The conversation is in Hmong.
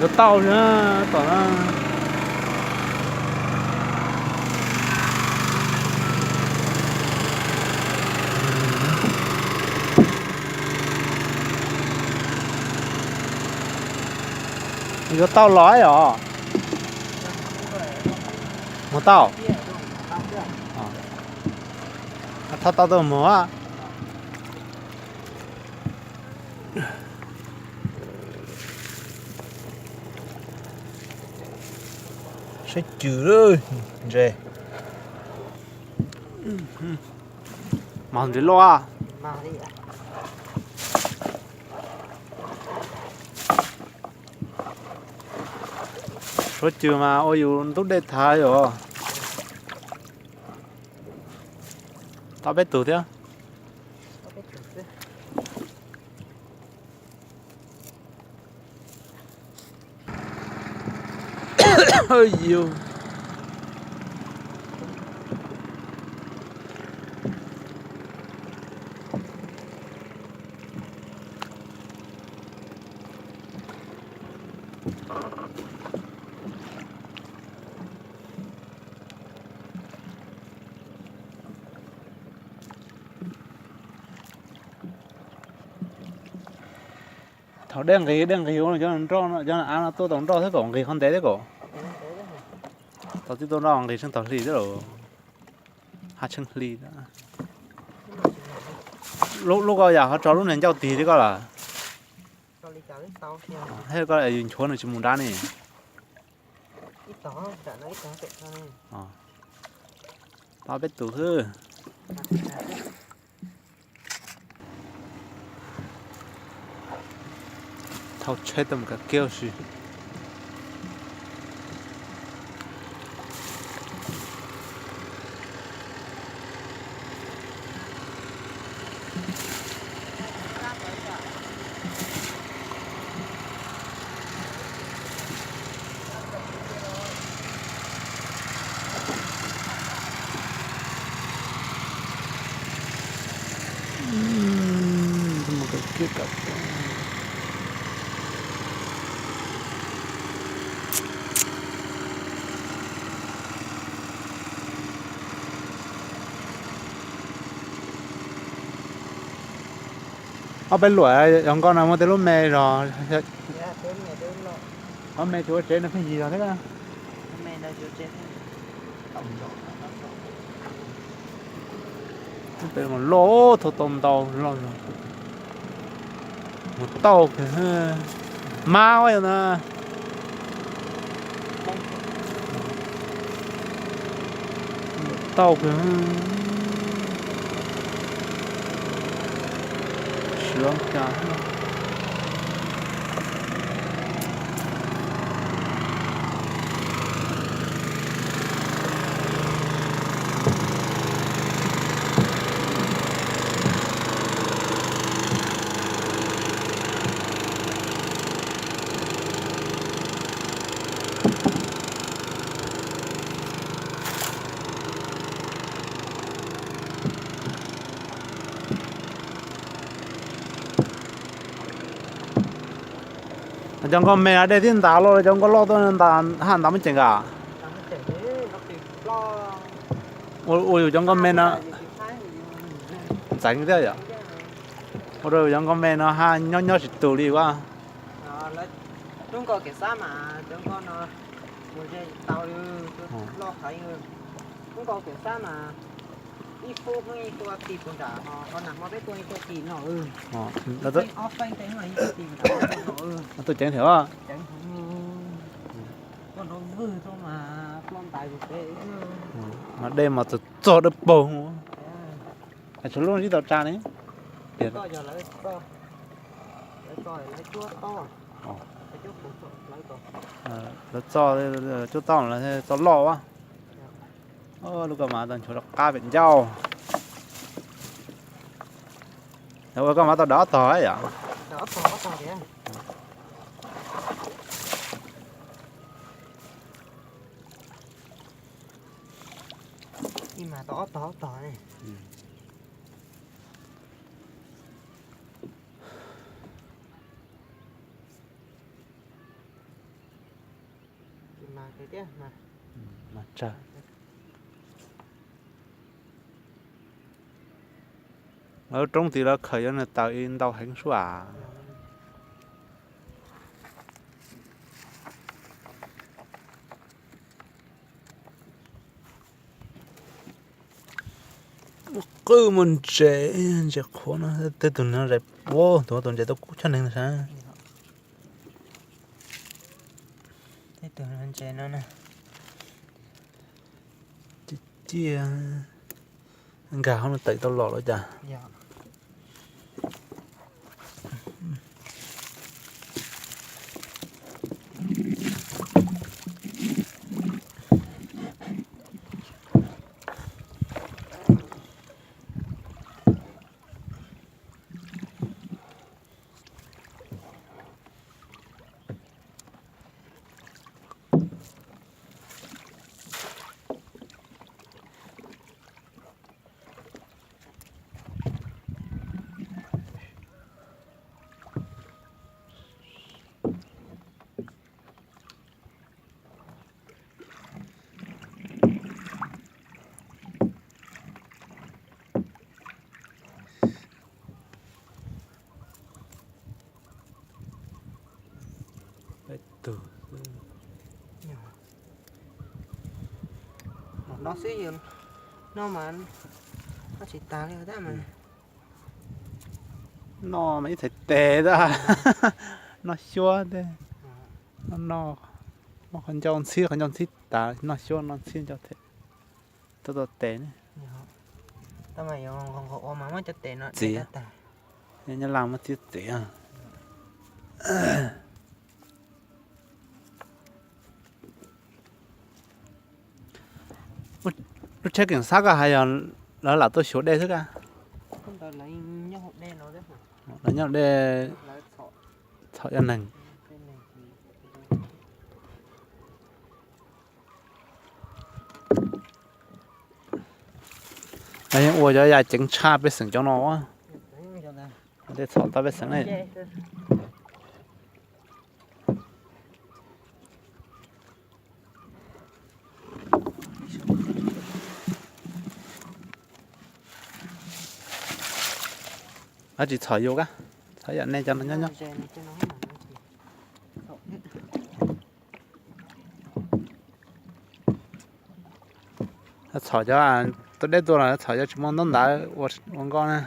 Yuav tau na, tom na. Yuav tau los os. Mus tau. Thauj tau tuaj mus a. Saib cws ntses. Mas ntses loj a. Suav cws mas ua yus ntub dej thav yom. Tau peb tug thiab. Thaum dej nqis, dej nqis ua cov nroj, cov av no tuaj tau nroj thiab kom nqis qhov ntev thiab kom. Tau tib tug nroj nqis tsheej thaum hli thiab los. Haj tsheej hli. Lub, lub ko yam ho tso lub niag ncauj tig li ko lawm. Thiab koj yus nchuav nws tsis mus nrad ne. Tau peb tus xwb. Thauj tsheb tuaj mus kav kiab si. Ob peb luam yog nkauj no muaj tej lub me zog. Ob me tsis ua tsev no pheej yig zog thiab. Lub pem mas loj, thauj tau ntau loj zog. Mus tau kawg, mab ua yog na. Tau kawg. Sw cas. Cov nkauj me no dej tib ntas los, cov nkauj loj tuaj ntas haj ntas muaj ceem nkaus. Ua yus cov nkauj me no ntxeev thiab yom. Ua rau yus cov nkauj me no haj nyob nyob tsis tus li ua. Lub nkauj kev xab mas cov nkauj no mus ze tau li, loj heev. Lub nkauj kev xab mas ib fub ib fub ti puas nram, ho nag hmo peb tuaj ib tuaj ti no. Ob feeb tej no ib tuaj ti nram no. Tuaj ceev thiab. Ceev heev. Tuaj nrov vwg tuaj mas ploj ntais pem peb. Mas dej mas txog txog dawb paug. Tshuav lub no tsis tau tsa ne. Tias lawv txoj cuab tauj lawv txoj loj a. Lub ko mas tau nchuav rov qab pem ncauj. Ua koj mas tau dam ob tog yom. Ib mas tau ob tog ob tog ne. Mas tsawg. Lawv roob tid lawv khaws yuav nws taws ib ntau heev suab. Qwj mus ntses, ntses qhuav no, tej tug no zais, ua tus tus ntses tau kub choj neeg sab. Tej tug ntses no na. Ciaj, nkag hauv no tawm tau los lawm cas. Peb tug xwb. No xwb, no mas noj tsis tas li tab mas. Noj mas ib txhais tes tab. Noj xyuab tej. Noj, noj qhov ncauj ntxhib, qhov ncauj ntxhib tas, noj xyuab noj ntxhib ncauj thiab. Tuaj tau tes ne. Txiv, nyob Laj muab txiv txiv. Lub tsheb keem xab koj hais yog lawv lam tuaj xyuas dej xwb ka? Lawv nyob dej, txhom cov neeg. Lawv yeej ua cov yam ceev tshaj pej xeem cov no. Tej txhom tau pej xeem ne. Ab, tsis txhom yus ka, txhom yam nej cov no nyob nyob. Txhom cov tuaj deb tuaj los txhom cov tsis muaj ntaub ntawv ua nkoj na.